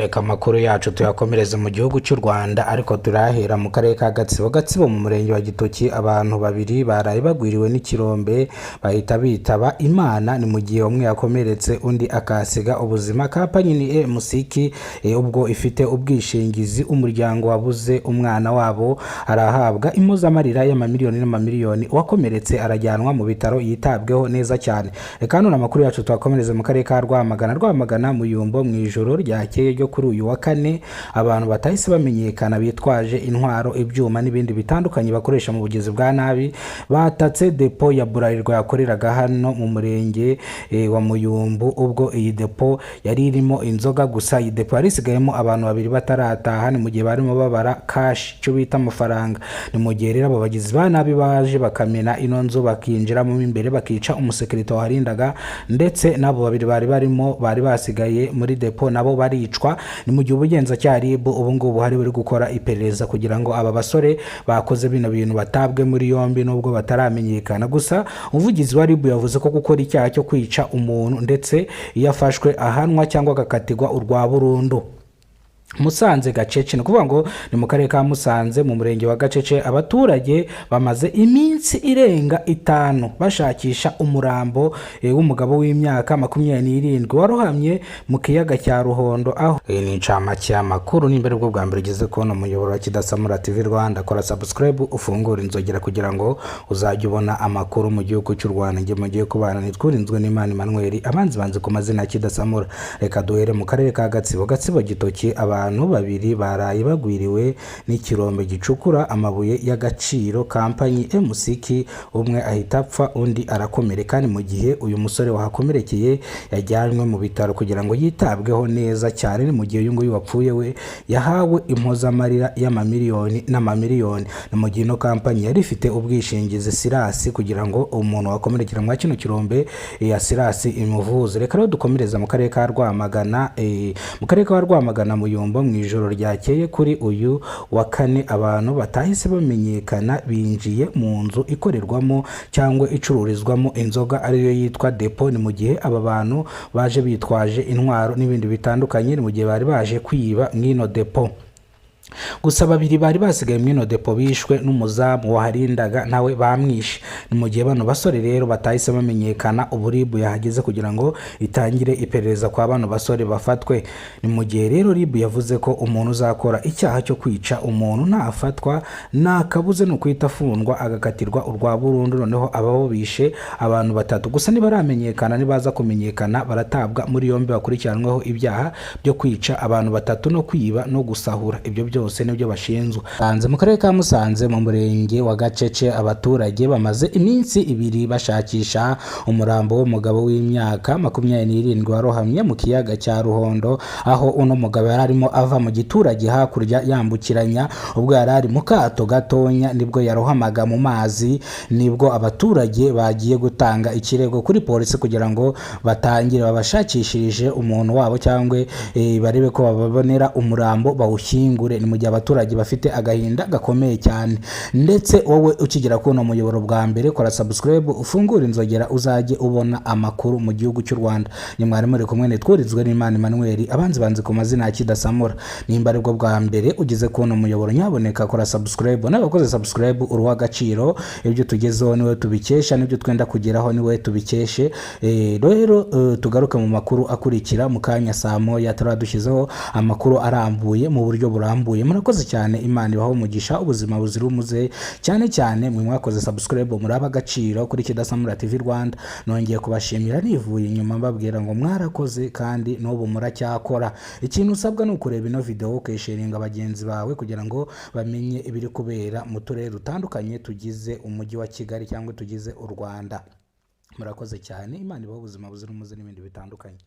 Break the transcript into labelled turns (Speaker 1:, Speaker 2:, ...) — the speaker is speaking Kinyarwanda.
Speaker 1: Reka amakuru yacu tuyakomereze mu gihugu cy'u Rwanda, ariko turahera mu karere ka Gatsibo. Gatsibo mu murenge wa Gitoki, abantu babiri baraye bagwiriwe n'ikirombe bahita bitaba Imana. Ni mu gihe umwe yakomeretse, undi akahasiga ubuzima. Kampani ni Musiki, ubwo ifite ubwishingizi. Umuryango wabuze umwana wabo arahabwa impozamarira y'amamiliyoni n'amamiliyoni, uwakomeretse arajyanwa mu bitaro yitabweho neza cyane. Reka hano amakuru yacu tuyakomereze mu karere ka Rwamagana. Rwamagana Muyumbo, mu ijoro ryakeye ryo kuri uyu wa kane, abantu batahise bamenyekana bitwaje intwaro, ibyuma n'ibindi bitandukanye bakoresha mu bugizi bwa nabi batatse depo ya Bralirwa yakoreraga hano mu murenge wa Muyumbu. Ubwo iyi depo yari irimo inzoga gusa. Iyi depo yari isigayemo abantu babiri batarataha, ni mu gihe barimo babara cash, icyo bita amafaranga. Ni mu gihe rero abo bagizi ba nabi baje bakamena ino nzu, bakinjiramo imbere, bakica umusekirite waharindaga, ndetse n'abo babiri bari barimo bari basigaye muri depo nabo baricwa. Ni mu gihe ubugenzacyaha RIB ubu ngubu hari buri gukora iperereza kugira ngo aba basore bakoze bino bintu batabwe muri yombi, nubwo bataramenyekana. Gusa umuvugizi wa RIB yavuze ko gukora icyaha cyo kwica umuntu, ndetse iyo afashwe ahanwa cyangwa agakatirwa urwa burundu. Musanze Gacece, ni ukuvuga ngo ni mu karere ka Musanze mu murenge wa Gacece, abaturage bamaze iminsi irenga 5 bashakisha umurambo w'umugabo w'imyaka 27 warohamye mu kiyaga cya Ruhondo. Aho iyi ni incamake y'amakuru. Nimba aribwo bwa mbere ugeze kubona umuyoboro wa Kidasamura TV Rwanda, kora subscribe, ufungure inzogera kugira ngo uzajye ubona amakuru mu gihugu cy'u Rwanda. Njye mugiye kubana nitwurinzwe n'Imana Emmanuel, abanzi banze ku mazina ya Kidasamura. Reka duhere mu karere ka Gatsibo. Gatsibo Gitoki, abantu babiri baraye bagwiriwe n'ikirombe gicukura amabuye y'agaciro, kampanyi Emusiki, umwe ahita apfa, undi arakomereka. Ni mu gihe uyu musore wahakomerekeye yajyanywe mu bitaro kugira ngo yitabweho neza cyane. Ni mu gihe uyu nguyu wapfuye we yahawe impozamarira y'amamiliyoni n'amamiliyoni. Ni mu gihe ino kampanyi yari ifite ubwishingizi assurance, kugira ngo umuntu wakomerekera muri kino kirombe assurance imuvuze. Reka rero dukomereza mu karere ka Rwamagana. Mu karere ka Rwamagana Muyumbo, mu ijoro ryakeye kuri uyu wa kane, abantu batahise bamenyekana binjiye mu nzu ikorerwamo cyangwa icururizwamo inzoga, ariyo yitwa depo. Ni mu gihe aba bantu baje bitwaje intwaro n'ibindi bitandukanye. Ni mu gihe bari baje kwiba mw'ino depo. Gusa babiri bari basigaye mw'ino depo bishwe n'umuzamu waharindaga, nawe bamwishe. Ni mu gihe bano basore rero batahise bamenyekana. Ubu RIB yahageze kugira ngo itangire iperereza kwa bano basore bafatwe. Ni mu gihe rero RIB yavuze ko umuntu uzakora icyaha cyo kwica umuntu nafatwa nakabuze ni uguhita afungwa, agakatirwa urwa burundu. Noneho ababo bishe abantu batatu gusa ntibaramenyekana, nibaza kumenyekana baratabwa muri yombi, bakurikiranweho ibyaha byo kwica abantu batatu no kwiba no gusahura. Ibyo byose nibyo bashinzwe. Musanze, mu karere ka Musanze mu murenge wa Gacece, abaturage bamaze iminsi 2 bashakisha umurambo w'umugabo w'imyaka 27 warohamye mu kiyaga cya Ruhondo, aho uno mugabo yari arimo ava mu giturage hakurya yambukiranya. Ubwo yari ari mu kato gatonya nibwo yarohamaga mu mazi. Nibwo abaturage bagiye gutanga ikirego kuri polisi kugira ngo batangire babashakishirije umuntu wabo, cyangwa barebe ko bababonera umurambo bawushyingure. Ni mu gihe abaturage bafite agahinda gakomeye cyane. Ndetse wowe ukigera kuri uno muyoboro bwa mbere, kora subscribe, ufungure inzogera, uzajye ubona amakuru mu gihugu cy'u Rwanda. Ni mwari muri kumwe nitwurizwe n'Imana Emmanuel, abanzi banze ku mazina ya Kidasamura. Nimba aribwo bwa mbere ugeze kuri uno muyoboro, nyaboneka kora subscribe. Nawe wakoze subscribe uri uw'agaciro. Ibyo tugezeho niwe tubikesha, n'ibyo twenda kugeraho niwe tubikeshe. Rero tugaruke mu makuru akurikira mu kanya saa 1, turaba dushyizeho amakuru arambuye mu buryo burambuye. Murakoze cyane, Imana ibaho umugisha, ubuzima buzira umuze. Cyane cyane mwe mwakoze subscribe, muri ab'agaciro kuri Kidasamura TV Rwanda. Nongeye kubashimira nivuye inyuma, mbabwira ngo mwarakoze kandi n'ubu muracyakora. Ikintu usabwa ni ukureba ino video, ukayisharinga bagenzi bawe kugira ngo bamenye ibiri kubera mu turere dutandukanye tugize umujyi wa Kigali cyangwa tugize u Rwanda. Murakoze cyane, Imana ibahe ubuzima buzira umuze n'ibindi bitandukanye.